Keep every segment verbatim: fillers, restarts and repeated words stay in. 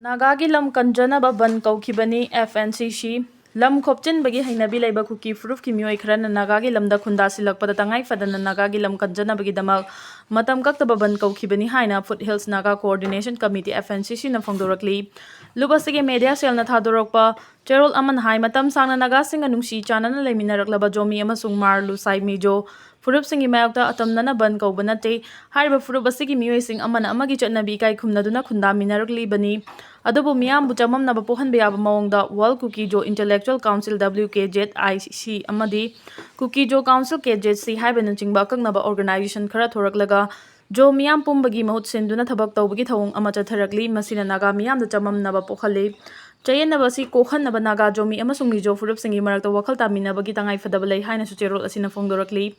ꯅꯥꯒꯥꯒꯤ ꯂꯝ ꯀꯟꯖꯅꯕ ꯕꯟ ꯀꯧꯈꯤꯕꯅꯤ꯫ F N C C꯫ ꯂꯝ ꯈꯣꯞꯆꯤꯟꯕꯒꯤ ꯍꯩꯅꯕꯤ ꯂꯩꯕ ꯀꯨꯀꯤ ꯐꯨꯔꯨꯞꯀꯤ ꯃꯤꯑꯣꯏ ꯈꯔꯅ ꯅꯥꯒꯥꯒꯤ ꯂꯝꯗ ꯈꯨꯟꯗꯥꯁꯤꯜꯂꯛꯄꯗ ꯇꯉꯥꯏ ꯐꯗꯅ ꯅꯥꯒꯥꯒꯤ ꯂꯝ ꯀꯟꯖꯅꯕꯒꯤꯗꯃꯛ ꯃꯇꯝ ꯀꯛꯇꯕ ꯕꯟ ꯀꯧꯈꯤꯕꯅꯤ ꯍꯥꯏꯅ Foothills Naga Coordination Committee, F N C C ꯅ ꯐꯣꯡꯗꯣꯔꯛꯂꯤ꯫ ꯂꯨꯞ ꯑꯁꯤꯒꯤ media cell ꯅ ꯊꯥꯗꯣꯔꯛꯄ ꯆꯦꯔꯣꯜ ꯑꯃꯅ ꯍꯥꯏ, ꯃꯇꯝ ꯁꯥꯡꯅ ꯅꯥꯒꯥꯁꯤꯡꯒ ꯅꯨꯡꯁꯤ ꯆꯥꯟꯅꯅ ꯂꯩꯃꯤꯟꯅꯔꯛꯂꯕ ꯖꯣꯃꯤ ꯑꯃꯁꯨꯡ ꯃꯥꯔ ꯂꯨꯁꯥꯏ ꯃꯤꯖꯣ ꯐꯨꯔꯨꯞꯁꯤꯡꯒꯤ ꯃꯥꯌꯣꯛꯇ ꯑꯇꯝꯅꯅ ꯕꯟ ꯀꯧꯕ ꯅꯠꯇꯦ꯫ ꯍꯥꯏꯔꯤꯕ ꯐꯨꯔꯨꯞ ꯑꯁꯤꯒꯤ ꯃꯤꯑꯣꯏꯁꯤꯡ ꯑꯃꯅ ꯑꯃꯒꯤ ꯆꯠꯅꯕꯤ ꯏꯀꯥꯏ ꯈꯨꯝꯅꯗꯨꯅ ꯈꯨꯟꯗꯥꯃꯤꯟꯅꯔꯛꯂꯤꯕꯅꯤ꯫ ꯑꯗꯨꯕꯨ ꯃꯤꯌꯥꯝꯕꯨ ꯆꯃꯝꯅꯕ ꯄꯣꯛꯍꯟꯕ ꯌꯥꯕ ꯃꯑꯣꯡꯗ World Kuki-Zo Intellectual Council, W K Z I C, ꯑꯃꯗꯤ Kuki-Zo Council, K Z C, ꯍꯥꯏꯕꯅꯆꯤꯡꯕ ꯑꯀꯛꯅꯕ organization ꯈꯔ ꯊꯣꯔꯛꯂꯒ ꯖꯣ ꯃꯤꯌꯥꯝ ꯄꯨꯝꯕꯒꯤ ꯃꯍꯨꯠ ꯁꯤꯟꯗꯨꯅ ꯊꯕꯛ ꯇꯧꯕꯒꯤ ꯊꯧꯑꯣꯡ ꯑꯃ ꯆꯠꯊꯔꯛꯂꯤ꯫ ꯃꯁꯤꯅ ꯅꯥꯒꯥ ꯃꯤꯌꯥꯝꯗ ꯆꯃꯝꯅꯕ ꯄꯣꯛꯍꯜꯂꯤ꯫ ꯆꯌꯦꯠꯅꯕ ꯑꯁꯤ ꯀꯣꯛꯍꯟꯅꯕ ꯅꯥꯒꯥ, ꯖꯣꯃꯤ ꯑꯃꯁꯨꯡ ꯃꯤꯖꯣ ꯐꯨꯔꯨꯞꯁꯤꯡꯒꯤ ꯃꯔꯛꯇ ꯋꯥꯈꯜ ꯇꯥꯃꯤꯟꯅꯕꯒꯤ ꯇꯉꯥꯏꯐꯗꯕ ꯂꯩ ꯍꯥꯏꯅꯁꯨ ꯆꯦꯔꯣꯜ ꯑꯁꯤꯅ ꯐꯣꯡꯗꯣꯔꯛꯂꯤ꯫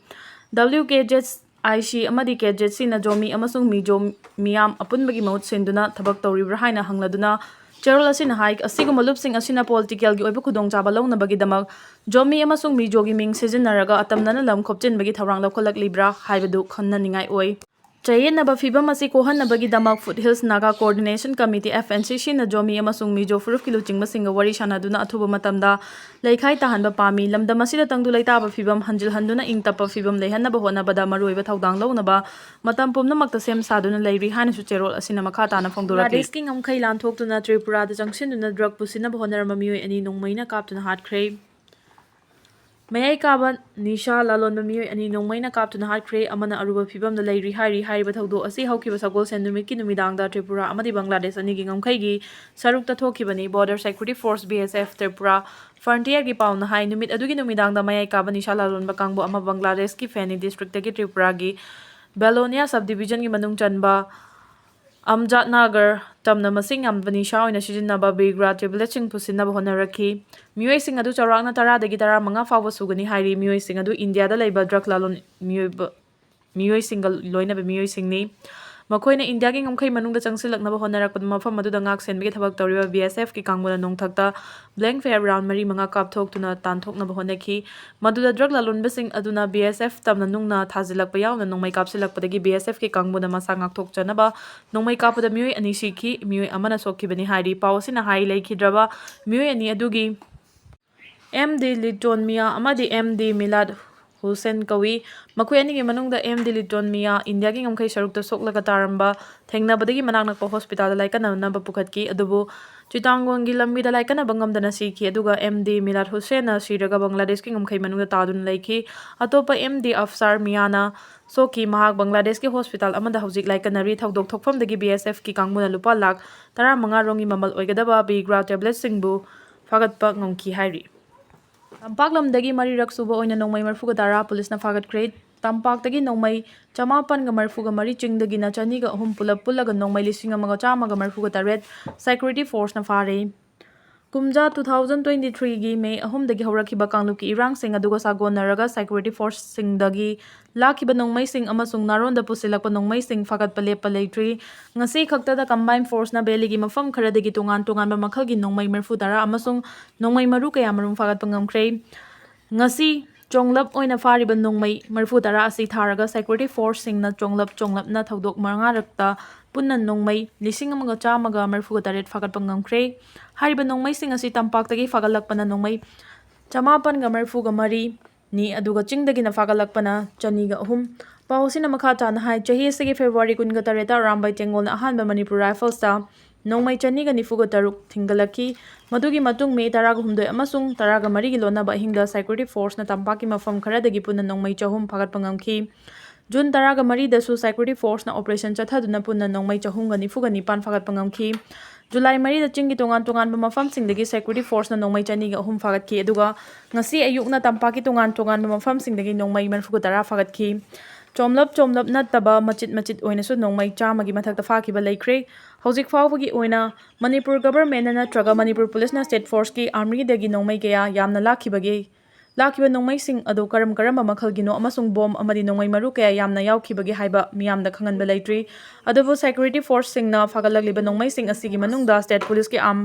W K Z I C ꯑꯃꯗꯤ K Z C ꯅ ꯖꯣꯃꯤ ꯑꯃꯁꯨꯡ ꯃꯤꯖꯣ ꯃꯤꯌꯥꯝ ꯑꯄꯨꯟꯕꯒꯤ ꯃꯍꯨꯠ ꯁꯤꯟꯗꯨꯅ ꯊꯕꯛ ꯇꯧꯔꯤꯕ꯭ꯔꯥ ꯍꯥꯏꯅ ꯍꯪꯂꯗꯨꯅ, ꯆꯦꯔꯣꯜ ꯑꯁꯤꯅ ꯍꯥꯏ, ꯑꯁꯤꯒꯨꯝꯕ ꯂꯨꯞꯁꯤꯡ ꯑꯁꯤꯅ political ꯒꯤ ꯑꯣꯏꯕ ꯈꯨꯗꯣꯡꯆꯥꯕ ꯂꯧꯅꯕꯒꯤꯗꯃꯛ ꯖꯣꯃꯤ ꯑꯃꯁꯨꯡ ꯃꯤꯖꯣꯒꯤ ꯃꯤꯡ ꯁꯤꯖꯤꯟꯅꯔꯒ ꯑꯇꯝꯅꯅ ꯂꯝ ꯈꯣꯞꯆꯤꯟꯕꯒꯤ ꯊꯧꯔꯥꯡ ꯂꯧꯈꯠꯂꯛꯂꯤꯕ꯭ꯔꯥ ꯍꯥꯏꯕꯗꯨ ꯈꯟꯅꯅꯤꯡꯉꯥꯏ ꯑꯣꯏ꯫ ꯆꯌꯦꯠꯅꯕ ꯐꯤꯚꯝ ꯑꯁꯤ ꯀꯣꯛꯍꯟꯅꯕꯒꯤꯗꯃꯛ Foothills Naga Coordination Committee, F N C C ꯅ ꯖꯣꯃꯤ ꯑꯃꯁꯨꯡ ꯃꯤꯖꯣ ꯐꯨꯔꯨꯞꯀꯤ ꯂꯨꯆꯤꯡꯕꯁꯤꯡꯒ ꯋꯥꯔꯤ ꯁꯥꯅꯗꯨꯅ ꯑꯊꯨꯕ ꯃꯇꯝꯗ ꯂꯩꯈꯥꯏ ꯇꯥꯍꯟꯕ ꯄꯥꯝꯃꯤ꯫ ꯂꯝꯗꯝ ꯑꯁꯤꯗ ꯇꯪꯗꯨ ꯂꯩꯇꯥꯕ ꯐꯤꯚꯝ ꯍꯟꯖꯤꯜꯍꯟꯗꯨꯅ ꯏꯪ ꯇꯞꯄ ꯐꯤꯚꯝ ꯂꯩꯍꯟꯅꯕ ꯍꯣꯠꯅꯕꯗ ꯃꯔꯨꯑꯣꯏꯕ ꯊꯧꯗꯥꯡ ꯂꯧꯅꯕ ꯃꯇꯝ ꯄꯨꯝꯅꯃꯛꯇ ꯁꯦꯝ ꯁꯥꯗꯨꯅ ꯂꯩꯔꯤ ꯍꯥꯏꯅꯁꯨ ꯆꯦꯔꯣꯜ ꯑꯁꯤꯅ ꯃꯈꯥ ꯇꯥꯅ ꯐꯣꯡꯗꯣꯔꯛꯂꯤ꯫ ꯕꯪꯒ꯭ꯂꯥꯗꯦꯁꯀꯤ ꯉꯝꯈꯩ ꯂꯥꯟꯊꯣꯛꯇꯨꯅ ꯇ꯭ꯔꯤꯄꯨꯔꯥꯗ ꯆꯪꯁꯤꯟꯗꯨꯅ drug ꯄꯨꯁꯤꯟꯅꯕ ꯍꯣꯠꯅꯔꯝꯕ ꯃꯤꯑꯣꯏ ꯑꯅꯤ ꯅꯣꯡꯃꯩꯅ ꯀꯥꯞꯇꯨꯅ ꯍꯥꯠꯈ꯭ꯔꯦ꯫ ꯃꯌꯥꯏ ꯀꯥꯕ ꯅꯤꯁꯥ ꯂꯥꯂꯣꯟꯕ ꯃꯤꯑꯣꯏ ꯑꯅꯤ ꯅꯣꯡꯃꯩꯅ ꯀꯥꯞꯇꯨꯅ ꯍꯥꯠꯈ꯭ꯔꯦ꯫ ꯑꯃꯅ ꯑꯔꯨꯕ ꯐꯤꯚꯝꯗ ꯂꯩꯔꯤ ꯍꯥꯏꯔꯤ꯫ ꯍꯥꯏꯔꯤꯕ ꯊꯧꯗꯣꯛ ꯑꯁꯤ ꯍꯧꯈꯤꯕ ꯁꯒꯣꯜꯁꯦꯟ ꯅꯨꯃꯤꯠꯀꯤ ꯅꯨꯃꯤꯗꯥꯡꯗ ꯇ꯭ꯔꯤꯄꯨꯔꯥ ꯑꯃꯗꯤ ꯕꯪꯒ꯭ꯂꯥꯗꯦꯁ ꯑꯅꯤꯒꯤ ꯉꯝꯈꯩꯒꯤ ꯁꯔꯨꯛꯇ ꯊꯣꯛꯈꯤꯕꯅꯤ꯫ Border Security Force, B S F, Tripura Frontier ꯒꯤ ꯄꯥꯎꯅ ꯍꯥꯏ, ꯅꯨꯃꯤꯠ ꯑꯗꯨꯒꯤ ꯅꯨꯃꯤꯗꯥꯡꯗ ꯃꯌꯥꯏ ꯀꯥꯕ ꯅꯤꯁꯥ ꯂꯥꯂꯣꯟꯕ ꯀꯥꯡꯕꯨ ꯑꯃ ꯕꯪꯒ꯭ꯂꯥꯗꯦꯁꯀꯤ ꯐꯦꯅꯤ district ꯇꯒꯤ ꯇ꯭ꯔꯤꯄꯨꯔꯥꯒꯤ ꯕꯦꯂꯣꯅꯤꯌꯥ sub division ꯒꯤ ꯃꯅꯨꯡ ꯆꯟꯕ ꯑꯝꯖꯥꯠ ꯅꯥꯒꯔ ꯇꯝꯅ ꯃꯁꯤꯡ ꯌꯥꯝꯂꯕ ꯅꯤꯁꯥ ꯑꯣꯏꯅ ꯁꯤꯖꯤꯟꯅꯕ ꯕꯤꯒ꯭ꯔꯥ tablet ꯁꯤꯡ ꯄꯨꯁꯤꯟꯅꯕ ꯍꯣꯠꯅꯔꯛꯈꯤ꯫ ꯃꯤꯑꯣꯏꯁꯤꯡ ꯑꯗꯨ ꯆꯥꯎꯔꯥꯛꯅ ꯇꯔꯥꯗꯒꯤ ꯇꯔꯥꯃꯉꯥ ꯐꯥꯎꯕ ꯁꯨꯒꯅꯤ ꯍꯥꯏꯔꯤ꯫ ꯃꯤꯑꯣꯏꯁꯤꯡ ꯑꯗꯨ ꯏꯟꯗꯤꯌꯥꯗ ꯂꯩꯕ drug ꯂꯥꯂꯣꯟ ꯃꯤꯑꯣꯏꯕ, ꯃꯤꯑꯣꯏꯁꯤꯡꯒ ꯂꯣꯏꯅꯕ ꯃꯤꯑꯣꯏꯁꯤꯡꯅꯤ꯫ ꯃꯈꯣꯏꯅ ꯏꯟꯗꯤꯌꯥꯒꯤ ꯉꯝꯈꯩ ꯃꯅꯨꯡꯗ ꯆꯪꯁꯤꯜꯂꯛꯅꯕ ꯍꯣꯠꯅꯔꯛꯄꯗ ꯃꯐꯝ ꯑꯗꯨꯗ ꯉꯥꯛ ꯁꯦꯟꯕꯒꯤ ꯊꯕꯛ ꯇꯧꯔꯤꯕ ꯕꯤ ꯑꯦꯁ ꯑꯦꯐꯀꯤ ꯀꯥꯡꯕꯨꯅ ꯅꯣꯡꯊꯛꯇ blank fire round ꯃꯔꯤ ꯃꯉꯥ ꯀꯥꯞꯊꯣꯛꯇꯨꯅ ꯇꯥꯟꯊꯣꯛꯅꯕ ꯍꯣꯠꯅꯈꯤ꯫ ꯃꯗꯨꯗ drug ꯂꯂꯣꯟꯕꯁꯤꯡ ꯑꯗꯨꯅ ꯕꯤ ꯑꯦꯁ ꯑꯦꯐ ꯇꯝꯅ ꯅꯨꯡꯅ ꯊꯥꯖꯤꯜꯂꯛꯄ ꯌꯥꯎꯅ ꯅꯣꯡꯃꯩ ꯀꯥꯞꯁꯤꯜꯂꯛꯄꯗꯒꯤ ꯕꯤ ꯑꯦꯁ ꯑꯦꯐꯀꯤ ꯀꯥꯡꯕꯨꯅ ꯃꯁꯥ ꯉꯥꯛꯊꯣꯛꯆꯅꯕ ꯅꯣꯡꯃꯩ ꯀꯥꯞꯄꯗ ꯃꯤꯑꯣꯏ ꯑꯅꯤ ꯁꯤꯈꯤ, ꯃꯤꯑꯣꯏ ꯑꯃꯅ ꯁꯣꯛꯈꯤꯕꯅꯤ ꯍꯥꯏꯔꯤ꯫ ꯄꯥꯎ ꯑꯁꯤꯅ ꯍꯥꯏ, ꯂꯩꯈꯤꯗ꯭ꯔꯕ ꯃꯤꯑꯣꯏ ꯑꯅꯤ ꯑꯗꯨꯒꯤ ꯑꯦꯝ ꯗꯤ ꯂꯤꯇꯣꯟ ꯃꯤꯌꯥ ꯑꯃꯗꯤ ꯑꯦꯝ ꯗꯤ ꯃꯤꯂꯥꯗ ꯍꯨꯁꯦꯟ ꯀꯧꯏ꯫ ꯃꯈꯣꯏ ꯑꯅꯤꯒꯤ ꯃꯅꯨꯡꯗ ꯑꯦꯝ ꯗꯤ ꯂꯤꯇꯣꯟ ꯃꯤꯌꯥ ꯏꯟꯗꯤꯌꯥꯒꯤ ꯉꯝꯈꯩ ꯁꯔꯨꯛꯇ ꯁꯣꯛꯂꯒ ꯇꯥꯔꯝꯕ ꯊꯦꯡꯅꯕꯗꯒꯤ ꯃꯅꯥꯛ ꯅꯛꯄ ꯍꯣꯁꯄꯤꯇꯥꯜꯗ ꯂꯥꯏꯀꯠꯅꯅꯕ ꯄꯨꯈꯠꯈꯤ, ꯑꯗꯨꯕꯨ ꯆꯤꯇꯥꯡꯒꯣꯟꯒꯤ ꯂꯝꯕꯤꯗ ꯂꯥꯏꯀꯠꯅꯕ ꯉꯝꯗꯅ ꯁꯤꯈꯤ꯫ ꯑꯗꯨꯒ ꯑꯦꯝ ꯗꯤ ꯃꯤꯂꯥꯗ ꯍꯨꯁꯦꯟꯅ ꯁꯤꯔꯒ ꯕꯪꯒ꯭ꯂꯥꯗꯦꯁꯀꯤ ꯉꯝꯈꯩ ꯃꯅꯨꯡꯗ ꯇꯥꯗꯨꯅ ꯂꯩꯈꯤ꯫ ꯑꯇꯣꯞꯄ ꯑꯦꯝ ꯗꯤ ꯑꯐꯁꯥꯔ ꯃꯤꯌꯥꯅ ꯁꯣꯛꯈꯤ꯫ ꯃꯍꯥꯛ ꯕꯪꯒ꯭ꯂꯥꯗꯦꯁꯀꯤ ꯍꯣꯁꯄꯤꯇꯥꯜ ꯑꯃꯗ ꯍꯧꯖꯤꯛ ꯂꯥꯏꯀꯠꯅꯔꯤ꯫ ꯊꯧꯗꯣꯛ ꯊꯣꯛꯐꯝꯗꯒꯤ ꯕꯤ ꯑꯦꯁ ꯑꯦꯐꯀꯤ ꯀꯥꯡꯕꯨꯅ ꯂꯨꯄꯥ ꯂꯥꯈ ꯇꯔꯥꯃꯉꯥ ꯔꯣꯝꯒꯤ ꯃꯃꯜ ꯑꯣꯏꯒꯗꯕ ꯕꯤꯒ꯭ꯔꯥ ꯇꯦꯕ꯭ꯂꯦꯠꯁꯤꯡꯕꯨ ꯐꯥꯒꯠꯄ ꯉꯝꯈꯤ ꯍꯥꯏꯔꯤ꯫ ꯇꯝꯄꯥꯛꯂꯝꯗꯒꯤ ꯃꯔꯤꯔꯛ ꯁꯨꯕ ꯑꯣꯏꯅ ꯅꯣꯡꯃꯩ ꯃꯔꯤꯐꯨꯒ ꯇꯔꯥ ꯄꯨꯂꯤꯁꯅ ꯐꯥꯒꯠꯈ꯭ꯔꯦ꯫ ꯇꯝꯄꯥꯛꯇꯒꯤ ꯅꯣꯡꯃꯩ ꯆꯃꯥꯄꯟꯒ ꯃꯔꯤꯐꯨꯒ ꯃꯔꯤ, ꯆꯤꯡꯗꯒꯤꯅ ꯆꯅꯤꯒ ꯑꯍꯨꯝ, ꯄꯨꯂꯞ ꯄꯨꯜꯂꯒ ꯅꯣꯡꯃꯩ ꯂꯤꯁꯤꯡ ꯑꯃꯒ ꯆꯥꯝꯃꯒ ꯃꯔꯤꯐꯨꯒ ꯇꯔꯦꯠ security forceꯅ ꯐꯥꯔꯦ꯫ ꯀꯨꯝꯖꯥ two thousand twenty threeꯒꯤ May ꯑꯍꯨꯝꯗꯒꯤ ꯍꯧꯔꯛꯈꯤꯕ ꯀꯥꯡꯂꯨꯞꯀꯤ ꯏꯔꯥꯡꯁꯤꯡ ꯑꯗꯨꯒ ꯁꯥꯒꯣꯟꯅꯔꯒ security forceꯁꯤꯡꯗꯒꯤ ꯂꯥꯛꯈꯤꯕ ꯅꯣꯡꯃꯩꯁꯤꯡ ꯑꯃꯁꯨꯡ ꯅꯥꯔꯣꯟꯗ ꯄꯨꯁꯤꯜꯂꯛꯄ ꯅꯣꯡꯃꯩꯁꯤꯡ ꯐꯥꯒꯠꯄ ꯂꯦꯞꯄ ꯂꯩꯇ꯭ꯔꯤ꯫ ꯉꯁꯤ ꯈꯛꯇꯗ combined forceꯅ valleyꯒꯤ ꯃꯐꯝ ꯈꯔꯗꯒꯤ ꯇꯣꯉꯥꯟ ꯇꯣꯉꯥꯟꯕ ꯃꯈꯜꯒꯤ ꯅꯣꯡꯃꯩ ꯃꯔꯤꯐꯨ ꯇꯔꯥ ꯑꯃꯁꯨꯡ ꯅꯣꯡꯃꯩ ꯃꯔꯨ ꯀꯌꯥꯃꯔꯨꯝ ꯐꯥꯒꯠꯄ ꯉꯝꯈ꯭ꯔꯦ꯫ ꯉꯁꯤ ꯆꯣꯡꯂꯞ ꯑꯣꯏꯅ ꯐꯥꯔꯤꯕ ꯅꯣꯡꯃꯩ ꯃꯔꯤꯐꯨ ꯇꯔꯥ ꯑꯁꯤ ꯊꯥꯔꯒ security forceꯁꯤꯡꯅ ꯆꯣꯡꯂꯞ ꯆꯣꯡꯂꯞꯅ ꯊꯧꯗꯣꯛ ꯃꯉꯥꯔꯛꯇ ꯄꯨꯟꯅ ꯅꯣꯡꯃꯩ ꯂꯤꯁꯤꯡ ꯑꯃꯒ ꯆꯥꯝꯃꯒ ꯃꯔꯤꯐꯨꯒ ꯇꯔꯦꯠ ꯐꯥꯒꯠꯄ ꯉꯝꯈ꯭ꯔꯦ꯫ ꯍꯥꯏꯔꯤꯕ ꯅꯣꯡꯃꯩꯁꯤꯡ ꯑꯁꯤ ꯇꯝꯄꯥꯛꯇꯒꯤ ꯐꯥꯒꯠꯂꯛꯄꯅ ꯅꯣꯡꯃꯩ ꯆꯃꯥꯄꯟꯒ ꯃꯔꯤꯐꯨꯒ ꯃꯔꯤꯅꯤ, ꯑꯗꯨꯒ ꯆꯤꯡꯗꯒꯤꯅ ꯐꯥꯒꯠꯂꯛꯄꯅ ꯆꯅꯤꯒ ꯑꯍꯨꯝ꯫ ꯄꯥꯎ ꯑꯁꯤꯅ ꯃꯈꯥ ꯇꯥꯅ ꯍꯥꯏ, ꯆꯍꯤ ꯑꯁꯤꯒꯤ February ꯀꯨꯟꯒ ꯇꯔꯦꯠꯇ ꯑꯔꯥꯝꯕꯥꯏ ꯇꯦꯡꯒꯣꯜꯅ ꯑꯍꯥꯟꯕ ꯃꯅꯤꯄꯨꯔ ꯔꯥꯏꯐꯜꯁꯇ ꯅꯣꯡꯃꯩ ꯆꯅꯤꯒ ꯅꯤꯐꯨꯒ ꯇꯔꯨꯛ ꯊꯤꯡꯒꯠꯂꯛꯈꯤ꯫ ꯃꯗꯨꯒꯤ ꯃꯇꯨꯡ May ꯇꯔꯥꯒ ꯍꯨꯝꯗꯣꯏ ꯑꯃꯁꯨꯡ ꯇꯔꯥꯒ ꯃꯔꯤꯒꯤ ꯂꯣꯟꯅꯕ ꯑꯍꯤꯡꯗ security forceꯅ ꯇꯝꯄꯥꯛꯀꯤ ꯃꯐꯝ ꯈꯔꯗꯒꯤ ꯄꯨꯟꯅ ꯅꯣꯡꯃꯩ ꯆꯍꯨꯝ ꯐꯥꯒꯠꯄ ꯉꯝꯈꯤ꯫ June ꯇꯔꯥꯒ ꯃꯔꯤꯗꯁꯨ security forceꯅ operation ꯆꯠꯊꯗꯨꯅ ꯄꯨꯟꯅ ꯅꯣꯡꯃꯩ ꯆꯍꯨꯝꯒ ꯅꯤꯐꯨꯒ ꯅꯤꯄꯥꯟ ꯐꯥꯒꯠꯄ ꯉꯝꯈꯤ꯫ July ꯃꯔꯤꯗ ꯆꯤꯡꯒꯤ ꯇꯣꯉꯥꯟ ꯇꯣꯉꯥꯟꯕ ꯃꯐꯝꯁꯤꯡꯗꯒꯤ security forceꯅ ꯅꯣꯡꯃꯩ ꯆꯅꯤꯒ ꯑꯍꯨꯝ ꯐꯥꯒꯠꯈꯤ, ꯑꯗꯨꯒ ꯉꯁꯤ ꯑꯌꯨꯛꯅ ꯇꯝꯄꯥꯛꯀꯤ ꯇꯣꯉꯥꯟ ꯇꯣꯉꯥꯟꯕ ꯃꯐꯝꯁꯤꯡꯗꯒꯤ ꯅꯣꯡꯃꯩ ꯃꯔꯤꯐꯨꯒ ꯇꯔꯥ ꯐꯥꯒꯠꯈꯤ꯫ ꯆꯣꯝꯂꯞ ꯆꯣꯝꯂꯞ ꯅꯠꯇꯕ ꯃꯆꯤꯠ ꯃꯆꯤꯠ ꯑꯣꯏꯅꯁꯨ ꯅꯣꯡꯃꯩ ꯆꯥꯝꯃꯒꯤ ꯃꯊꯛꯇ ꯐꯥꯈꯤꯕ ꯂꯩꯈ꯭ꯔꯦ꯫ ꯍꯧꯖꯤꯛ ꯐꯥꯎꯕꯒꯤ ꯑꯣꯏꯅ ꯃꯅꯤꯄꯨꯔ governmentꯅ ꯅꯠꯇ꯭ꯔꯒ ꯃꯅꯤꯄꯨꯔ ꯄꯨꯂꯤꯁꯅ state forceꯀꯤ armyꯗꯒꯤ ꯅꯣꯡꯃꯩ ꯀꯌꯥ ꯌꯥꯝꯅ ꯂꯥꯛꯈꯤꯕꯒꯦ ꯂꯥꯛꯈꯤꯕ ꯅꯣꯡꯃꯩꯁꯤꯡ ꯑꯗꯨ ꯀꯔꯝ ꯀꯔꯝꯕ ꯃꯈꯜꯒꯤꯅꯣ ꯑꯃꯁꯨꯡ ꯕꯣꯝ ꯑꯃꯗꯤ ꯅꯣꯡꯃꯩ ꯃꯔꯨ ꯀꯌꯥ ꯌꯥꯝꯅ ꯌꯥꯎꯈꯤꯕꯒꯦ ꯍꯥꯏꯕ ꯃꯤꯌꯥꯝꯗ ꯈꯪꯍꯟꯕ ꯂꯩꯇ꯭ꯔꯤ꯫ ꯑꯗꯨꯕꯨ security forceꯁꯤꯡꯅ ꯐꯥꯒꯠꯂꯛꯂꯤꯕ ꯅꯣꯡꯃꯩꯁꯤꯡ ꯑꯁꯤꯒꯤ ꯃꯅꯨꯡꯗ state policeꯀꯤ arm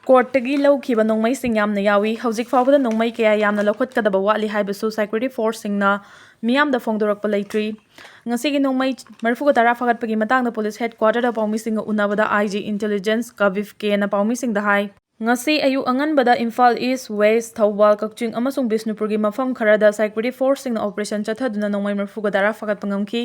courtꯇꯒꯤ ꯂꯧꯈꯤꯕ ꯅꯣꯡꯃꯩꯁꯤꯡ ꯌꯥꯝꯅ ꯌꯥꯎꯏ꯫ ꯍꯧꯖꯤꯛ ꯐꯥꯎꯕꯗ ꯅꯣꯡꯃꯩ ꯀꯌꯥ ꯌꯥꯝꯅ ꯂꯧꯈꯠꯀꯗꯕ ꯋꯥꯠꯂꯤ ꯍꯥꯏꯕꯁꯨ security forceꯁꯤꯡꯅ ꯃꯤꯌꯥꯝꯗ ꯐꯣꯡꯗꯣꯔꯛꯄ ꯂꯩꯇ꯭ꯔꯤ꯫ ꯉꯁꯤꯒꯤ ꯅꯣꯡꯃꯩ ꯃꯔꯤꯐꯨꯒ ꯇꯔꯥ ꯐꯥꯒꯠꯄꯒꯤ ꯃꯇꯥꯡꯗ police headquarterꯗ ꯄꯥꯎꯃꯤꯁꯤꯡꯒ ꯎꯅꯕꯗ IG intelligence ꯀꯕꯤꯐ ꯀꯦꯅ ꯄꯥꯎꯃꯤꯁꯤꯡꯗ ꯍꯥꯏ꯫ ꯉꯁꯤ ꯑꯌꯨꯛ ꯑꯉꯟꯕꯗ ꯏꯝꯐꯥꯜ East, West, ꯊꯧꯕꯥꯜ, ꯀꯛꯆꯤꯡ ꯑꯃꯁꯨꯡ ꯕꯤꯁꯅꯨꯄꯨꯔꯒꯤ ꯃꯐꯝ ꯈꯔꯗ security forceꯁꯤꯡꯅ operation ꯆꯠꯊꯗꯨꯅ ꯅꯣꯡꯃꯩ ꯃꯔꯤꯐꯨꯒ ꯇꯔꯥ ꯐꯥꯒꯠꯄ ꯉꯝꯈꯤ꯫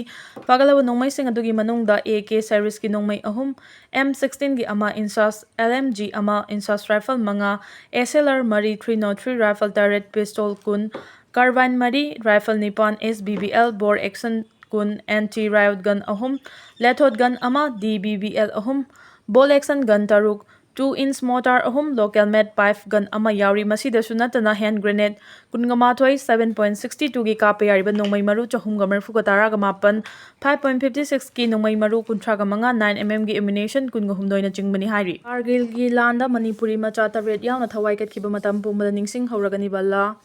ꯐꯥꯒꯠꯂꯕ ꯅꯣꯡꯃꯩꯁꯤꯡ ꯑꯗꯨꯒꯤ ꯃꯅꯨꯡꯗ AK seriesꯀꯤ ꯅꯣꯡꯃꯩ ꯑꯍꯨꯝ, M sixteenꯒꯤ ꯑꯃ, INSAS LMG ꯑꯃ, INSAS rifle ꯃꯉꯥ, SLR ꯃꯔꯤ, three nought three rifle ꯇꯔꯦꯠ, pistol ꯀꯨꯟ, carbine ꯃꯔꯤ, rifle ꯅꯤꯄꯥꯟ, SBBL bolt action ꯀꯨꯟ, anti riot gun ꯑꯍꯨꯝ, lethot gun ꯑꯃ, DBBL ꯑꯍꯨꯝ, bolt action gun ꯇꯔꯨꯛ, two inch mortar ꯑꯍꯨꯝ, local made pipe gun ꯑꯃ ꯌꯥꯎꯔꯤ꯫ ꯃꯁꯤꯗꯁꯨ ꯅꯠꯇꯅ hand grenade ꯀꯨꯟꯒ ꯃꯥꯊꯣꯏ, seven point sixty twoꯒꯤ ꯀꯥꯞꯄ ꯌꯥꯔꯤꯕ ꯅꯣꯡꯃꯩ ꯃꯔꯨ ꯆꯍꯨꯝꯒ ꯃꯔꯤꯐꯨꯒ ꯇꯔꯥꯒ ꯃꯥꯄꯟ, five point fifty sixꯀꯤ ꯅꯣꯡꯃꯩ ꯃꯔꯨ ꯀꯨꯟꯊ꯭ꯔꯥꯒ ꯃꯉꯥ, nine mmꯒꯤ ammunition ꯀꯨꯟꯒꯍꯨꯝꯗꯣꯏꯅꯆꯤꯡꯕꯅꯤ ꯍꯥꯏꯔꯤ꯫ ꯀꯥꯔꯒꯤꯜꯒꯤ ꯂꯥꯟꯗ ꯃꯅꯤꯄꯨꯔꯤ ꯃꯆꯥ ꯇꯔꯦꯠ ꯌꯥꯎꯅ ꯊꯋꯥꯏ ꯀꯠꯈꯤꯕ ꯃꯇꯝ ꯄꯨꯝꯕꯗ ꯅꯤꯡꯁꯤꯡꯍꯧꯔꯒꯅꯤ ꯕꯜꯂꯥ꯫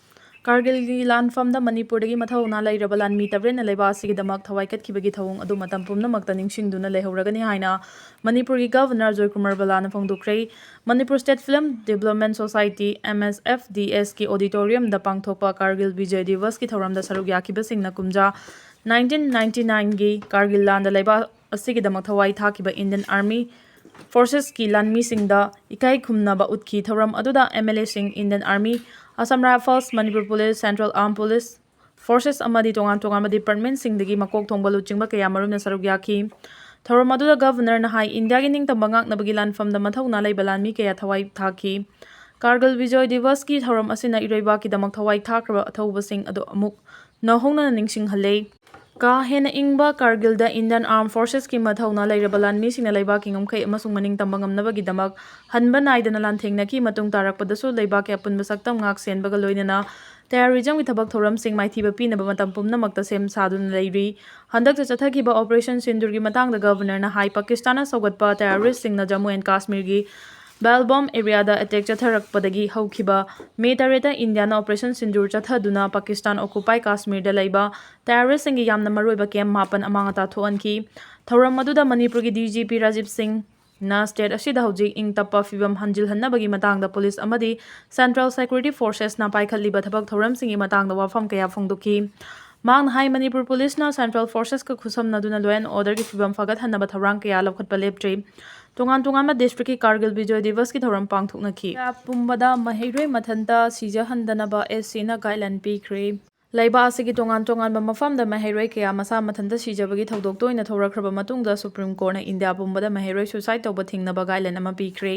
ꯀꯥꯔꯒꯤꯜꯒꯤ ꯂꯥꯟꯐꯝꯗ ꯃꯅꯤꯄꯨꯔꯗꯒꯤ ꯃꯊꯧꯅꯥ ꯂꯩꯔꯕ ꯂꯥꯟꯃꯤ ꯇꯔꯦꯠꯅ ꯂꯩꯕꯥꯛ ꯑꯁꯤꯒꯤꯗꯃꯛ ꯊꯋꯥꯏ ꯀꯠꯈꯤꯕꯒꯤ ꯊꯧꯑꯣꯡ ꯑꯗꯨ ꯃꯇꯝ ꯄꯨꯝꯅꯃꯛꯇ ꯅꯤꯡꯁꯤꯡꯗꯨꯅ ꯂꯩꯍꯧꯔꯒꯅꯤ ꯍꯥꯏꯅ ꯃꯅꯤꯄꯨꯔꯒꯤ Governor Joykumar ꯕꯂꯥꯅ ꯐꯣꯡꯗꯣꯛꯈ꯭ꯔꯦ꯫ Manipur State Film Development Society, MSFDSꯀꯤ auditoriumꯗ ꯄꯥꯡꯊꯣꯛꯄ ꯀꯥꯔꯒꯤꯜ ꯕꯤꯖꯣꯏ ꯗꯤꯋꯁꯀꯤ ꯊꯧꯔꯝꯗ ꯁꯔꯨꯛ ꯌꯥꯈꯤꯕꯁꯤꯡꯅ ꯀꯨꯝꯖꯥ nineteen ninety nineꯒꯤ ꯀꯥꯔꯒꯤꯜ ꯂꯥꯟꯗ ꯂꯩꯕꯥꯛ ꯑꯁꯤꯒꯤꯗꯃꯛ ꯊꯋꯥꯏ ꯊꯥꯈꯤꯕ Indian Army Forcesꯀꯤ ꯂꯥꯟꯃꯤꯁꯤꯡꯗ ꯏꯀꯥꯏ ꯈꯨꯝꯅꯕ ꯎꯠꯈꯤ꯫ ꯊꯧꯔꯝ ꯑꯗꯨꯗ MLAꯁꯤꯡ, Indian Army, Assam Rifles, Manipur Police, Central Armed Police Forces ꯑꯃꯗꯤ ꯇꯣꯉꯥꯟ ꯇꯣꯉꯥꯟꯕ departmentꯁꯤꯡꯗꯒꯤ ꯃꯀꯣꯛ ꯊꯣꯡꯕ ꯂꯨꯆꯤꯡꯕ ꯀꯌꯥ ꯃꯔꯨꯝꯅ ꯁꯔꯨꯛ ꯌꯥꯈꯤ꯫ ꯊꯧꯔꯝ ꯑꯗꯨꯗ Governorꯅ ꯍꯥꯏ, ꯏꯟꯗꯤꯌꯥꯒꯤ ꯅꯤꯡꯇꯝꯕ ꯉꯥꯛꯅꯕꯒꯤ ꯂꯥꯟꯐꯝꯗ ꯃꯊꯧꯅꯥ ꯂꯩꯕ ꯂꯥꯟꯃꯤ ꯀꯌꯥ ꯊꯋꯥꯏ ꯊꯥꯈꯤ꯫ ꯀꯥꯔꯒꯤꯜ ꯕꯤꯖꯣꯏ ꯗꯤꯋꯁꯀꯤ ꯊꯧꯔꯝ ꯑꯁꯤꯅ ꯏꯔꯩꯕꯥꯛꯀꯤꯗꯃꯛ ꯊꯋꯥꯏ ꯊꯥꯈ꯭ꯔꯕ ꯑꯊꯧꯕꯁꯤꯡ ꯑꯗꯨ ꯑꯃꯨꯛ ꯅꯧꯍꯧꯅꯅ ꯅꯤꯡꯁꯤꯡꯍꯜꯂꯦ꯫ ꯀꯥ ꯍꯦꯟꯅ ꯏꯪꯕ ꯀꯥꯔꯒꯤꯜꯗ Indian Armed Forcesꯀꯤ ꯃꯊꯧꯅꯥ ꯂꯩꯔꯕ ꯂꯥꯟꯃꯤꯁꯤꯡꯅ ꯂꯩꯕꯥꯛꯀꯤ ꯉꯝꯈꯩ ꯑꯃꯁꯨꯡ ꯃꯅꯤꯡꯇꯝꯕ ꯉꯝꯅꯕꯒꯤꯗꯃꯛ ꯍꯟꯕ ꯅꯥꯏꯗꯅ ꯂꯥꯟꯊꯦꯡꯅꯈꯤ꯫ ꯃꯇꯨꯡ ꯇꯥꯔꯛꯄꯗꯁꯨ ꯂꯩꯕꯥꯛꯀꯤ ꯑꯄꯨꯟꯕ ꯁꯛꯇꯝ ꯉꯥꯛ ꯁꯦꯟꯕꯒ ꯂꯣꯏꯅꯅ terrorismꯒꯤ ꯊꯕꯛ ꯊꯧꯔꯝꯁꯤꯡ ꯃꯥꯏꯊꯤꯕ ꯄꯤꯅꯕ ꯃꯇꯝ ꯄꯨꯝꯅꯃꯛꯇ ꯁꯦꯝ ꯁꯥꯗꯨꯅ ꯂꯩꯔꯤ꯫ ꯍꯟꯗꯛꯇ ꯆꯠꯊꯈꯤꯕ Operation Sindoorꯒꯤ ꯃꯇꯥꯡꯗ Governorꯅ ꯍꯥꯏ, ꯄꯥꯀꯤꯁꯇꯥꯟꯅ ꯁꯧꯒꯠꯄ terroristꯁꯤꯡꯅ Jammu and Kashmirꯒꯤ ꯕꯦꯜꯕꯣꯝ ꯑꯦꯔꯤꯌꯥꯗ ꯑꯦꯇꯦꯛ ꯆꯠꯊꯔꯛꯄꯗꯒꯤ ꯍꯧꯈꯤꯕ ꯃꯦ ꯇꯔꯦꯠꯇ ꯏꯟꯗꯤꯌꯥꯅ ꯑꯣꯄꯔꯦꯁꯟ ꯁꯤꯟꯗꯨꯔ ꯆꯠꯊꯗꯨꯅ ꯄꯥꯀꯤꯁꯇꯥꯟ ꯑꯣꯀꯨꯄꯥꯏ ꯀꯥꯁꯃꯤꯔꯗ ꯂꯩꯕ ꯇꯦꯔꯣꯔꯤꯁꯁꯤꯡꯒꯤ ꯌꯥꯝꯅ ꯃꯔꯨꯑꯣꯏꯕ ꯀꯦꯝꯞ ꯃꯥꯄꯟ ꯑꯃꯥꯡ ꯑꯇꯥ ꯊꯣꯛꯍꯟꯈꯤ꯫ ꯊꯧꯔꯝ ꯑꯗꯨꯗ ꯃꯅꯤꯄꯨꯔꯒꯤ ꯗꯤ ꯖꯤ ꯄꯤ ꯔꯥꯖꯤꯕ ꯁꯤꯡꯅ ꯁ꯭ꯇꯦꯠ ꯑꯁꯤꯗ ꯍꯧꯖꯤꯛ ꯏꯪ ꯇꯞꯄ ꯐꯤꯕꯝ ꯍꯟꯖꯤꯜꯍꯟꯅꯕꯒꯤ ꯃꯇꯥꯡꯗ ꯄꯨꯂꯤꯁ ꯑꯃꯗꯤ ꯁꯦꯟꯇ꯭ꯔꯦꯜ ꯁꯦꯀ꯭ꯌꯨꯔꯤꯇꯤ ꯐꯣꯔꯁꯦꯁꯅ ꯄꯥꯏꯈꯠꯂꯤꯕ ꯊꯕꯛ ꯊꯧꯔꯝꯁꯤꯡꯒꯤ ꯃꯇꯥꯡꯗ ꯋꯥꯐꯝ ꯀꯌꯥ ꯐꯣꯡꯗꯣꯛꯈꯤ꯫ ꯃꯍꯥꯛꯅ ꯍꯥꯏ, ꯃꯅꯤꯄꯨꯔ ꯄꯨꯂꯤꯁꯅ ꯁꯦꯟꯇ꯭ꯔꯦꯜ ꯐꯣꯔꯁꯦꯁꯀ ꯈꯨꯠꯁꯝꯅꯗꯨꯅ ꯂꯣ ꯑꯦꯟ ꯑꯣꯔꯗꯔꯒꯤ ꯐꯤꯕꯝ ꯐꯒꯠꯍꯟꯅꯕ ꯊꯧꯔꯥꯡ ꯀꯌꯥ ꯂꯧꯈꯠꯄ ꯂꯦꯞꯇ꯭ꯔꯤ꯫ ꯇꯣꯉꯥꯟ ꯇꯣꯉꯥꯟꯕ ꯗꯤꯁꯇ꯭ꯔꯤꯛꯀꯤ ꯀꯥꯔꯒꯤꯜ ꯕꯤꯖꯣꯏ ꯗꯤꯕꯁꯀꯤ ꯊꯧꯔꯝ ꯄꯥꯡꯊꯣꯛꯅꯈꯤ꯫ ꯄꯨꯝꯕꯗ ꯃꯍꯩꯔꯣꯏ ꯃꯊꯟꯇ ꯁꯤꯖꯍꯟꯗꯅꯕ ꯑꯦꯁ ꯁꯤꯅ ꯒꯥꯏꯗꯂꯥꯏꯟ ꯄꯤꯈ꯭ꯔꯦ꯫ ꯂꯩꯕꯥꯛ ꯑꯁꯤꯒꯤ ꯇꯣꯉꯥꯟ ꯇꯣꯉꯥꯟꯕ ꯃꯐꯝꯗ ꯃꯍꯩꯔꯣꯏ ꯀꯌꯥ ꯃꯁꯥ ꯃꯊꯟꯇ ꯁꯤꯖꯕꯒꯤ ꯊꯧꯗꯣꯛ ꯇꯣꯏꯅ ꯊꯣꯔꯛꯈ꯭ꯔꯕ ꯃꯇꯨꯡꯗ ꯁꯨꯄ꯭ꯔꯤꯝ ꯀꯣꯔꯠꯅ ꯏꯟꯗꯤꯌꯥ ꯄꯨꯝꯕꯗ ꯃꯍꯩꯔꯣꯏ ꯁꯨꯏꯁꯥꯏꯗ ꯇꯧꯕ ꯊꯤꯡꯅꯕ ꯒꯥꯏꯗꯂꯥꯏꯟ ꯑꯃ ꯄꯤꯈ꯭ꯔꯦ꯫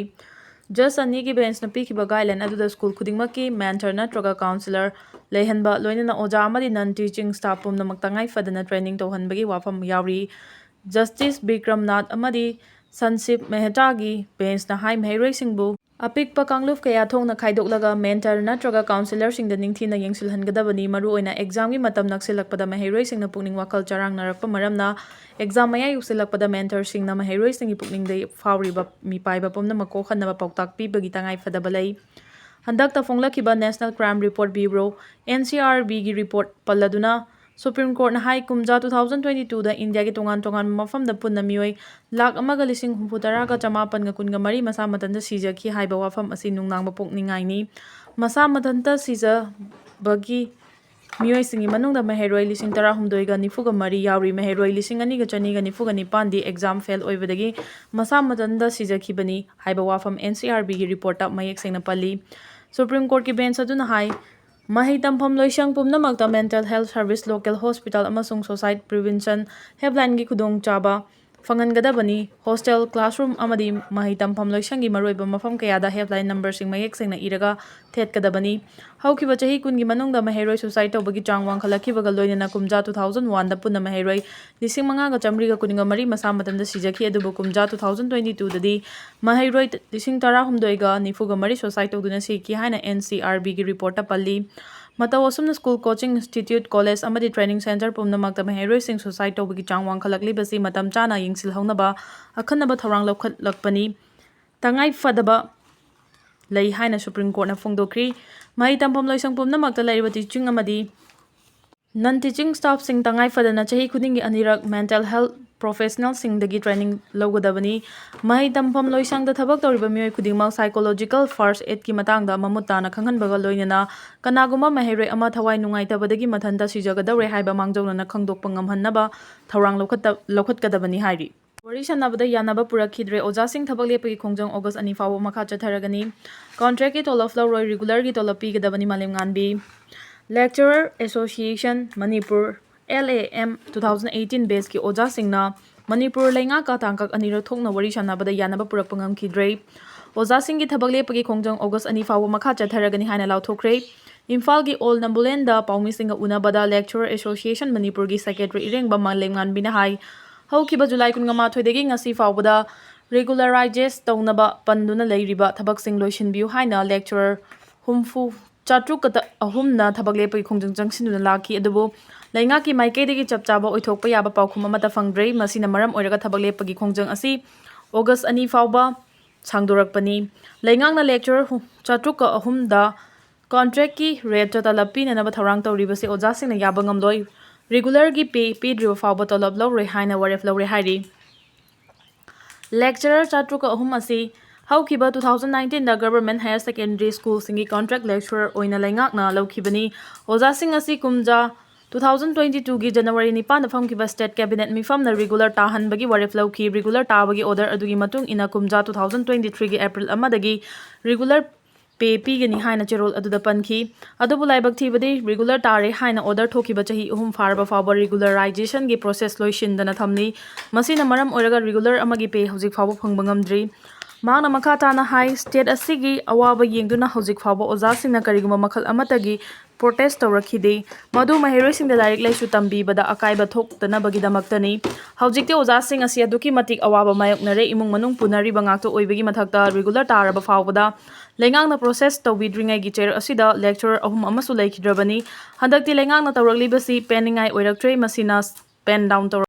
ꯖꯁ ꯑꯅꯤꯒꯤ ꯕꯦꯟꯆꯅ ꯄꯤꯈꯤꯕ ꯒꯥꯏꯗꯂꯥꯏꯟ ꯑꯗꯨꯗ ꯁ꯭ꯀꯨꯜ ꯈꯨꯗꯤꯡꯃꯛꯀꯤ ꯃꯦꯟꯇꯔ ꯅꯠꯇ꯭ꯔꯒ ꯀꯥꯎꯟꯁꯤꯂꯔ ꯂꯩꯍꯟꯕ, ꯂꯣꯏꯅꯅ ꯑꯣꯖꯥ ꯑꯃꯗꯤ ꯅꯟ ꯇꯤꯆꯤꯡ ꯁ꯭ꯇꯥꯐ ꯄꯨꯝꯅꯃꯛ ꯇꯉꯥꯏ ꯐꯗꯅ ꯇ꯭ꯔꯦꯅꯤꯡ ꯇꯧꯍꯟꯕꯒꯤ ꯋꯥꯐꯝ ꯌꯥꯎꯔꯤ꯫ ꯖꯁꯇꯤꯁ ꯕꯤꯀ꯭ꯔꯝꯅꯥꯊ ꯑꯃꯗꯤ ꯁꯟꯁꯤꯞ ꯃꯦꯍꯇꯥꯒꯤ ꯕꯦꯟꯆꯅ ꯍꯥꯏ, ꯃꯍꯩꯔꯣꯏꯁꯤꯡꯕꯨ ꯑꯄꯤꯛꯄ ꯀꯥꯡꯂꯨꯞ ꯀꯌꯥ ꯊꯣꯛꯅ ꯈꯥꯏꯗꯣꯛꯂꯒ ꯃꯦꯟꯇꯔ ꯅꯠꯇ꯭ꯔꯒ ꯀꯥꯎꯟꯁꯤꯂꯔꯁꯤꯡꯗ ꯅꯤꯡꯊꯤꯅ ꯌꯦꯡꯁꯤꯜꯍꯟꯒꯗꯕꯅꯤ꯫ ꯃꯔꯨꯑꯣꯏꯅ ꯑꯦꯛꯖꯥꯝꯒꯤ ꯃꯇꯝ ꯅꯛꯁꯤꯜꯂꯛꯄꯗ ꯃꯍꯩꯔꯣꯏꯁꯤꯡꯅ ꯄꯨꯛꯅꯤꯡ ꯋꯥꯈꯜ ꯆꯔꯥꯡꯅꯔꯛꯄ ꯃꯔꯝꯅ, ꯑꯦꯛꯖꯥꯝ ꯃꯌꯥ ꯌꯧꯁꯤꯜꯂꯛꯄꯗ ꯃꯦꯟꯇꯔꯁꯤꯡꯅ ꯃꯍꯩꯔꯣꯏꯁꯤꯡꯒꯤ ꯄꯨꯛꯅꯤꯡꯗ ꯐꯥꯎꯔꯤꯕ ꯃꯤꯄꯥꯏꯕ ꯄꯨꯝꯅꯃꯛ ꯀꯣꯛꯍꯟꯅꯕ ꯄꯥꯎꯇꯥꯛ ꯄꯤꯕꯒꯤ ꯇꯉꯥꯏꯐꯗꯕ ꯂꯩ꯫ ꯍꯟꯗꯛꯇ ꯐꯣꯡꯂꯛꯈꯤꯕ National Crime Report Bureau, N C R B ꯒꯤ ꯔꯤꯄꯣꯔꯠ ꯄꯜꯂꯗꯨꯅ, ꯁꯨꯄ꯭ꯔꯤꯝ ꯀꯣꯔꯠꯅ ꯍꯥꯏ, ꯀꯨꯝꯖꯥ two thousand twenty two ꯗ ꯏꯟꯗꯤꯌꯥꯒꯤ ꯇꯣꯉꯥꯟ ꯇꯣꯉꯥꯟꯕ ꯃꯐꯝꯗ ꯄꯨꯟꯅ ꯃꯤꯑꯣꯏ ꯂꯥꯈ ꯑꯃꯒ ꯂꯤꯁꯤꯡ ꯍꯨꯝꯐꯨ ꯇꯔꯥꯒ ꯆꯃꯥꯄꯟꯒ ꯀꯨꯟꯒ ꯃꯔꯤ ꯃꯁꯥ ꯃꯊꯟꯇ ꯁꯤꯖꯈꯤ ꯍꯥꯏꯕ ꯋꯥꯐꯝ ꯑꯁꯤ ꯅꯨꯡꯅꯥꯡꯕ ꯄꯣꯛꯅꯤꯡꯉꯥꯏꯅꯤ꯫ ꯃꯁꯥ ꯃꯊꯟꯇ ꯁꯤꯖꯕꯒꯤ ꯃꯤꯑꯣꯏꯁꯤꯡꯒꯤ ꯃꯅꯨꯡꯗ ꯃꯍꯩꯔꯣꯏ ꯂꯤꯁꯤꯡ ꯇꯔꯥꯍꯨꯝꯗꯣꯏꯒ ꯅꯤꯐꯨꯒ ꯃꯔꯤ ꯌꯥꯎꯔꯤ꯫ ꯃꯍꯩꯔꯣꯏ ꯂꯤꯁꯤꯡ ꯑꯅꯤꯒ ꯆꯅꯤꯒ ꯅꯤꯐꯨꯒ ꯅꯤꯄꯥꯟꯗꯤ ꯑꯦꯛꯖꯥꯝ ꯐꯦꯜ ꯑꯣꯏꯕꯗꯒꯤ ꯃꯁꯥ ꯃꯊꯟꯇ ꯁꯤꯖꯈꯤꯕꯅꯤ ꯍꯥꯏꯕ ꯋꯥꯐꯝ N C R B ꯒꯤ ꯔꯤꯄꯣꯔꯠꯇ ꯃꯌꯦꯛ ꯁꯦꯡꯅ ꯄꯜꯂꯤ꯫ ꯁꯨꯄ꯭ꯔꯤꯝ ꯀꯣꯔꯠꯀꯤ ꯕꯦꯟꯆ ꯑꯗꯨꯅ ꯍꯥꯏ, ꯃꯍꯩ ꯇꯝꯐꯝ ꯂꯣꯏꯁꯪ ꯄꯨꯝꯅꯃꯛꯇ mental health service, local hospital ꯑꯃꯁꯨꯡ suicide prevention helpline ꯒꯤ ꯈꯨꯗꯣꯡꯆꯥꯕ ꯐꯪꯍꯟꯒꯗꯕꯅꯤ꯫ ꯍꯣꯁꯇꯦꯜ, ꯀ꯭ꯂꯥꯁꯔꯨꯝ ꯑꯃꯗꯤ ꯃꯍꯩ ꯇꯝꯐꯝ ꯂꯣꯏꯁꯪꯒꯤ ꯃꯔꯨꯑꯣꯏꯕ ꯃꯐꯝ ꯀꯌꯥꯗ helpline number ꯁꯤꯡ ꯃꯌꯦꯛ ꯁꯦꯡꯅ ꯏꯔꯒ ꯊꯦꯠꯀꯗꯕꯅꯤ꯫ ꯍꯧꯈꯤꯕ ꯆꯍꯤ ꯀꯨꯟꯒꯤ ꯃꯅꯨꯡꯗ ꯃꯍꯩꯔꯣꯏ suicide ꯇꯧꯕꯒꯤ ꯆꯥꯡ ꯋꯥꯡꯈꯠꯂꯛꯈꯤꯕꯒ ꯂꯣꯏꯅꯅ ꯀꯨꯝꯖꯥ two thousand one ꯗ ꯄꯨꯟꯅ ꯃꯍꯩꯔꯣꯏ ꯂꯤꯁꯤꯡ ꯃꯉꯥꯒ ꯆꯥꯃꯔꯤꯒ ꯀꯨꯟꯒ ꯃꯔꯤ ꯃꯁꯥ ꯃꯊꯟꯇ ꯁꯤꯖꯈꯤ, ꯑꯗꯨꯕꯨ ꯀꯨꯝꯖꯥ two thousand twenty two ꯗꯗꯤ ꯃꯍꯩꯔꯣꯏ ꯂꯤꯁꯤꯡ ꯇꯔꯥꯍꯨꯝꯗꯣꯏꯒ ꯅꯤꯐꯨꯒ ꯃꯔꯤ suicide ꯇꯧꯗꯨꯅ ꯁꯤꯈꯤ ꯍꯥꯏꯅ N C R B ꯒꯤ ꯔꯤꯄꯣꯔꯠꯇ ꯄꯜꯂꯤ꯫ ꯃꯇꯧ ꯑꯁꯨꯝꯅ ꯁ꯭ꯀꯨꯜ, ꯀꯣꯆꯤꯡ ꯏꯟꯁꯇꯤꯇ꯭ꯌꯨꯠ, ꯀꯣꯂꯦꯖ ꯑꯃꯗꯤ ꯇ꯭ꯔꯦꯅꯤꯡ ꯁꯦꯟꯇꯔ ꯄꯨꯝꯅꯃꯛꯇ ꯃꯍꯩꯔꯣꯏꯁꯤꯡ suicide ꯇꯧꯕꯒꯤ ꯆꯥꯡ ꯋꯥꯡꯈꯠꯂꯛꯂꯤꯕꯁꯤ ꯃꯇꯝ ꯆꯥꯅ ꯌꯦꯡꯁꯤꯜꯍꯧꯅꯕ ꯑꯈꯟꯅꯕ ꯊꯧꯔꯥꯡ ꯂꯧꯈꯠꯂꯛꯄꯅꯤ꯫ ꯇꯉꯥꯏ ꯐꯗꯕ ꯂꯩ ꯍꯥꯏꯅ ꯁꯨꯄ꯭ꯔꯤꯝ ꯀꯣꯔꯠꯅ ꯐꯣꯡꯗꯣꯛꯈ꯭ꯔꯤ꯫ ꯃꯍꯩ ꯇꯝꯐꯝ ꯂꯣꯏꯁꯪ ꯄꯨꯝꯅꯃꯛꯇ ꯂꯩꯔꯤꯕ ꯇꯤꯆꯤꯡ ꯑꯃꯗꯤ ꯅꯟ ꯇꯤꯆꯤꯡ ꯁ꯭ꯇꯥꯐꯁꯤꯡ ꯇꯉꯥꯏ ꯐꯗꯅ ꯆꯍꯤ ꯈꯨꯗꯤꯡꯒꯤ ꯑꯅꯤꯔꯛ ꯃꯦꯟꯇꯦꯜ ꯍꯦꯜꯊ ꯄ꯭ꯔꯣꯐꯦꯁꯅꯦꯜꯁꯤꯡꯗꯒꯤ ꯇ꯭ꯔꯦꯅꯤꯡ ꯂꯧꯒꯗꯕꯅꯤ꯫ ꯃꯍꯩ ꯇꯝꯐꯝ ꯂꯣꯏꯁꯪꯗ ꯊꯕꯛ ꯇꯧꯔꯤꯕ ꯃꯤꯑꯣꯏ ꯈꯨꯗꯤꯡꯃꯛ ꯁꯥꯏꯀꯣꯂꯣꯖꯤꯀꯦꯜ ꯐꯥꯔꯁ ꯑꯦꯗꯀꯤ ꯃꯇꯥꯡꯗ ꯃꯃꯨꯠ ꯇꯥꯅ ꯈꯪꯍꯟꯕꯒ ꯂꯣꯏꯅꯅ ꯀꯅꯥꯒꯨꯝꯕ ꯃꯍꯩꯔꯣꯏ ꯑꯃ ꯊꯋꯥꯏ ꯅꯨꯡꯉꯥꯏꯇꯕꯗꯒꯤ ꯃꯊꯟꯇ ꯁꯤꯖꯒꯗꯧꯔꯦ ꯍꯥꯏꯕ ꯃꯥꯡꯖꯧꯅꯅ ꯈꯪꯗꯣꯛꯄ ꯉꯝꯍꯟꯅꯕ ꯊꯧꯔꯥꯡ ꯂꯧꯈꯠꯇ-, ꯂꯧꯈꯠꯀꯗꯕꯅꯤ ꯍꯥꯏꯔꯤ꯫ ꯋꯥꯔꯤ ꯁꯥꯟꯅꯕꯗ ꯌꯥꯅꯕ ꯄꯨꯔꯛꯈꯤꯗ꯭ꯔꯦ꯫ ꯑꯣꯖꯥꯁꯤꯡ ꯊꯕꯛ ꯂꯦꯞꯄꯒꯤ ꯈꯣꯡꯖꯪ ꯑꯣꯒꯁ ꯑꯅꯤ ꯐꯥꯎꯕ ꯃꯈꯥ ꯆꯠꯊꯔꯒꯅꯤ꯫ ꯀꯣꯟꯇ꯭ꯔꯦꯛꯀꯤ ꯇꯣꯂꯣꯞ ꯂꯧꯔꯣꯏ, ꯔꯤꯒꯨꯂꯔꯒꯤ ꯇꯣꯂꯣꯞ ꯄꯤꯒꯗꯕꯅꯤ꯫ ꯃꯥꯂꯦꯝꯉꯥꯟꯕꯤ꯫ Lecturer Association Manipur, L A M, two thousand eighteen batchꯀꯤ ꯑꯣꯖꯥꯁꯤꯡꯅ ꯃꯅꯤꯄꯨꯔ ꯂꯩꯉꯥꯛꯀ ꯇꯥꯡꯀꯛ ꯑꯅꯤꯔꯛ ꯊꯣꯛꯅ ꯋꯥꯔꯤ ꯁꯥꯟꯅꯕꯗ ꯌꯥꯅꯕ ꯄꯨꯔꯛꯄ ꯉꯝꯈꯤꯗ꯭ꯔꯦ꯫ ꯑꯣꯖꯥꯁꯤꯡꯒꯤ ꯊꯕꯛ ꯂꯦꯞꯄꯒꯤ ꯈꯣꯡꯖꯪ ꯑꯣꯒꯁ ꯑꯅꯤ ꯐꯥꯎꯕ ꯃꯈꯥ ꯆꯠꯊꯔꯒꯅꯤ ꯍꯥꯏꯅ ꯂꯥꯎꯊꯣꯛꯈ꯭ꯔꯦ꯫ ꯏꯝꯐꯥꯜꯒꯤ ꯑꯣꯜ ꯅꯝꯕꯨꯂꯦꯟꯗ ꯄꯥꯎꯃꯤꯁꯤꯡꯒ ꯎꯅꯕꯗ Lecturer Association ꯃꯅꯤꯄꯨꯔꯒꯤ ꯁꯦꯀ꯭ꯔꯦꯇꯔꯤ ꯏꯔꯦꯡꯕꯝ ꯃꯥꯂꯦꯝꯉꯥꯟꯕꯤꯅ ꯍꯥꯏ, ꯍꯧꯈꯤꯕ ꯖꯨꯂꯥꯏ ꯀꯨꯟꯃꯥꯊꯣꯏꯗꯒꯤ ꯉꯁꯤ ꯐꯥꯎꯕꯗ ꯔꯤꯒꯨꯂꯔꯥꯏꯖꯦꯁ ꯇꯧꯅꯕ ꯄꯟꯗꯨꯅ ꯂꯩꯔꯤꯕ ꯊꯕꯛꯁꯤꯡ ꯂꯣꯏꯁꯤꯟꯕꯤꯌꯨ ꯍꯥꯏꯅ lecturer ꯍꯨꯝꯐꯨ, ꯆꯥꯇ꯭ꯔꯨꯛ ꯑꯍꯨꯝꯅ ꯊꯕꯛ ꯂꯦꯞꯄꯒꯤ ꯈꯣꯡꯖꯪ ꯆꯪꯁꯤꯟꯗꯨꯅ ꯂꯥꯛꯈꯤ꯫ ꯑꯗꯨꯕꯨ ꯂꯩꯉꯥꯛꯀꯤ ꯃꯥꯏꯀꯩꯗꯒꯤ ꯆꯞ ꯆꯥꯕ ꯑꯣꯏꯊꯣꯛꯄ ꯌꯥꯕ ꯄꯥꯎꯈꯨꯝ ꯑꯃꯠꯇ ꯐꯪꯗ꯭ꯔꯦ꯫ ꯃꯁꯤꯅ ꯃꯔꯝ ꯑꯣꯏꯔꯒ ꯊꯕꯛ ꯂꯦꯞꯄꯒꯤ ꯈꯣꯡꯖꯪ ꯑꯁꯤ ꯑꯣꯒꯁ ꯑꯅꯤ ꯐꯥꯎꯕ ꯁꯥꯡꯗꯣꯔꯛꯄꯅꯤ꯫ ꯂꯩꯉꯥꯛꯅ lecturer ꯍꯨ-, ꯆꯥꯇ꯭ꯔꯨꯛꯀ ꯑꯍꯨꯝꯗ ꯀꯣꯟꯇ꯭ꯔꯦꯛꯀꯤ ꯔꯦꯠꯇ ꯇꯂꯕ ꯄꯤꯅꯅꯕ ꯊꯧꯔꯥꯡ ꯇꯧꯔꯤꯕꯁꯤ ꯑꯣꯖꯥꯁꯤꯡꯅ ꯌꯥꯕ ꯉꯝꯂꯣꯏ꯫ ꯔꯤꯒꯨꯂꯔꯒꯤ ꯄꯦ ꯄꯤꯗ꯭ꯔꯤꯕ ꯐꯥꯎꯕ ꯇꯂꯕ ꯂꯧꯔꯣꯏ ꯍꯥꯏꯅ ꯋꯥꯔꯦꯞ ꯂꯧꯔꯦ ꯍꯥꯏꯔꯤ꯫ Lecturer ꯆꯥꯇ꯭ꯔꯨꯛꯀ ꯑꯍꯨꯝ ꯑꯁꯤ ꯍꯧꯈꯤꯕ two thousand nineteenꯗ government higher secondary schoolꯁꯤꯡꯒꯤ contract lecturer ꯑꯣꯏꯅ ꯂꯩꯉꯥꯛꯅ ꯂꯧꯈꯤꯕꯅꯤ꯫ ꯑꯣꯖꯥꯁꯤꯡ ꯑꯁꯤ ꯀꯨꯝꯖꯥ two thousand twenty twoꯒꯤ ꯖꯅꯋꯥꯔꯤ ꯅꯤꯄꯥꯟꯗ ꯐꯝꯈꯤꯕ state cabinet ꯃꯤꯐꯝꯅ ꯔꯤꯒꯨꯂꯔ ꯇꯥꯍꯟꯕꯒꯤ ꯋꯥꯔꯦꯞ ꯂꯧꯈꯤ꯫ ꯔꯤꯒꯨꯂꯔ ꯇꯥꯕꯒꯤ order ꯑꯗꯨꯒꯤ ꯃꯇꯨꯡ ꯏꯟꯅ ꯀꯨꯝꯖꯥ two thousand twenty threeꯒꯤ April ꯑꯃꯗꯒꯤ ꯔꯤꯒꯨꯂꯔ ꯄꯦ ꯄꯤꯒꯅꯤ ꯍꯥꯏꯅ ꯆꯦꯔꯣꯜ ꯑꯗꯨꯗ ꯄꯟꯈꯤ꯫ ꯑꯗꯨꯕꯨ ꯂꯥꯏꯕꯛ ꯊꯤꯕꯗꯤ ꯔꯤꯒꯨꯂꯔ ꯇꯥꯔꯦ ꯍꯥꯏꯅ order ꯊꯣꯛꯈꯤꯕ ꯆꯍꯤ ꯑꯍꯨꯝ ꯐꯥꯔꯕ ꯐꯥꯎꯕ ꯔꯤꯒꯨꯂꯔꯥꯏꯖꯦꯁꯟꯒꯤ process ꯂꯣꯏꯁꯤꯟꯗꯅ ꯊꯝꯂꯤ꯫ ꯃꯁꯤꯅ ꯃꯔꯝ ꯑꯣꯏꯔꯒ ꯔꯤꯒꯨꯂꯔ ꯑꯃꯒꯤ ꯄꯦ ꯍꯧꯖꯤꯛ ꯐꯥꯎꯕ ꯐꯪꯕ ꯉꯝꯗ꯭ꯔꯤ꯫ ꯃꯍꯥꯛꯅ ꯃꯈꯥ ꯇꯥꯅ ꯍꯥꯏ, state ꯑꯁꯤꯒꯤ ꯑꯋꯥꯕ ꯌꯦꯡꯗꯨꯅ ꯍꯧꯖꯤꯛ ꯐꯥꯎꯕ ꯑꯣꯖꯥꯁꯤꯡꯅ ꯀꯔꯤꯒꯨꯝꯕ ꯃꯈꯜ ꯑꯃꯠꯇꯒꯤ protest ꯇꯧꯔꯛꯈꯤꯗꯦ꯫ ꯃꯗꯨ ꯃꯍꯩꯔꯣꯏꯁꯤꯡꯗ ꯂꯥꯏꯔꯤꯛ ꯂꯥꯏꯁꯨ ꯇꯝꯕꯤꯕꯗ ꯑꯀꯥꯏꯕ ꯊꯣꯛꯇꯅꯕꯒꯤꯗꯃꯛꯇꯅꯤ꯫ ꯍꯧꯖꯤꯛꯇꯤ ꯑꯣꯖꯥꯁꯤꯡ ꯑꯁꯤ ꯑꯗꯨꯛꯀꯤ ꯃꯇꯤꯛ ꯑꯋꯥꯕ ꯃꯥꯌꯣꯛꯅꯔꯦ꯫ ꯏꯃꯨꯡ ꯃꯅꯨꯡ ꯄꯨꯅꯔꯤꯕ ꯉꯥꯛꯇ ꯑꯣꯏꯕꯒꯤ ꯃꯊꯛꯇ ꯔꯤꯒꯨꯂꯔ ꯇꯥꯔꯕ ꯐꯥꯎꯕꯗ ꯂꯩꯉꯥꯛꯅ process ꯇꯧꯕꯤꯗ꯭ꯔꯤꯉꯩꯒꯤ ꯆꯩꯔꯛ ꯑꯁꯤꯗ lecturer ꯑꯍꯨꯝ ꯑꯃꯁꯨ ꯂꯩꯈꯤꯗ꯭ꯔꯕꯅꯤ꯫ ꯍꯟꯗꯛꯇꯤ ꯂꯩꯉꯥꯛꯅ ꯇꯧꯔꯛꯂꯤꯕꯁꯤ ꯄꯦꯟꯅꯤꯡꯉꯥꯏ ꯑꯣꯏꯔꯛꯇ꯭ꯔꯦ꯫ ꯃꯁꯤꯅ pen down ꯇꯧꯔꯛ